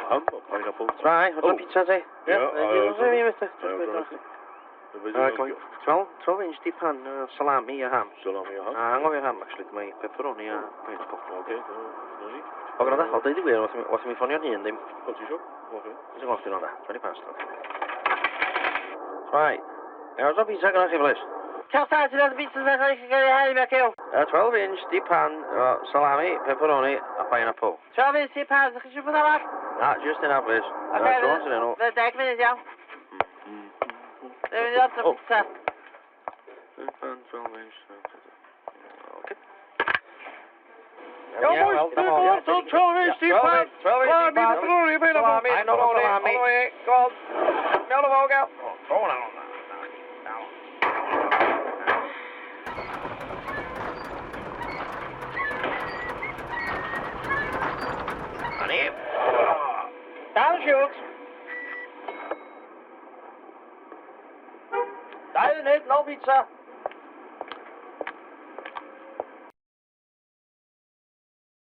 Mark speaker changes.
Speaker 1: Ham o pineapple.
Speaker 2: Rai, order
Speaker 1: Oh.
Speaker 2: pizza ti.
Speaker 1: Ie,
Speaker 2: 12, 12 inch deep pan, salami a ham.
Speaker 1: Salami a ham.
Speaker 2: A anghofio ham, actually, mae pepperoni a pineapple.
Speaker 1: Oce, dyna ni.
Speaker 2: O, gwranda, o, deud y gwir, wath i mi ffonio'n hun, ddim.
Speaker 1: O, ti isio? Oce.
Speaker 2: Dwi'n gwybod chdi'n onda, 20 past, oce. Right. Order pizza gyda chi, please.
Speaker 3: Cael ta, ti'n rhaid pizza sy'n cael ei gael ei gael.
Speaker 2: 12 inch deep pan, salami, pepperoni a pineapple.
Speaker 3: 12 inch deep pan, ydych chi eisiau bod arall?
Speaker 2: Na, just yna, please.
Speaker 3: Oce,
Speaker 2: Jones yn enw.
Speaker 3: Fydd 10 munud iawn. Dwi'n mynd i order
Speaker 2: Oh.
Speaker 3: pizza.
Speaker 2: Pan, 12 inch. Oce.
Speaker 1: Iawn, boys, dwi'n order 12 inch deep pan.
Speaker 2: 12 inch deep pan.
Speaker 1: Salami, pepperoni,
Speaker 2: Salami,
Speaker 1: pineapple.
Speaker 2: salami.
Speaker 1: Go on. Mewn o fo, gael.
Speaker 2: O, na, na, na, na. Na ni.
Speaker 3: Down shoot.
Speaker 2: 2 munud, nôl pizza.